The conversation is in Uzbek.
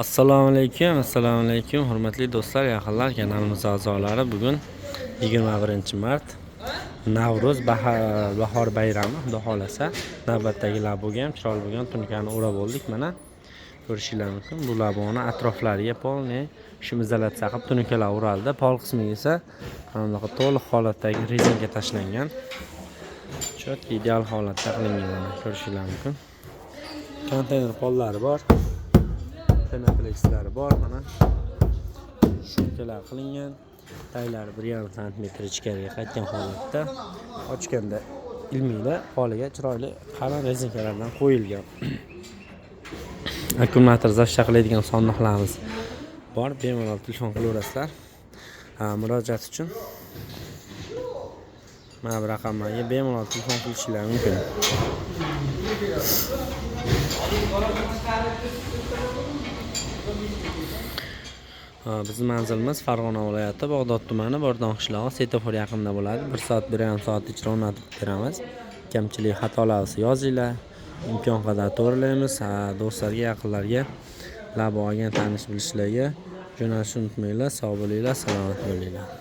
Assalomu alaykum, assalomu alaykum, hurmatli do'stlar, yaqinlar, kanalimiz a'zolari. Bugun 21-mart, Navro'z bahor bayrami. Xudo xohlasa, navbatdagi laboga ham chiroyli bo'lgan tunukkani o'rab oldik. Mana, ko'rishinglar mumkin. Bu laboni atroflariga полный shum izolyatsiya qilib tunukalar o'raldi. Pol qismiga esa mana bunaqa to'liq holatdagi rezinka tashlangan. Четкий, ideal holatda qilingan, mana, ko'rishinglar mumkin. Konteyner pollari bor. Penoplekslari bor, mana. Шумка lar qilingan. Taylari 1,5 santimetr ichkariga qaytgan holatda. Ochganda ilmaydi, poliga chiroyli qalin rezinkalardan qo'yilgan. Akkumulyator защита qiladigan sandiqlarimiz bor. Bemalol telefon qilaverasizlar. Ha, murojaat uchun mana bu raqamlarga bemalol telefon qilishinglar mumkin. Ha, bizni manzilimiz Farg'ona viloyati, Bag'dod tumani, Bordon qishlog'i, svetofor yaqinida bo'ladi. 1 soat, 1,5 soat ichida o'rnatib beramiz. Kamchilik, xatolar bo'lsa, yozinglar. Imkon qadar to'g'rilaymiz. Ha, do'stlarga, yaqinlarga, labo olgan tanish bilishlarga jo'natishni unutmanglar. Sog' bo'linglar, salomat bo'linglar.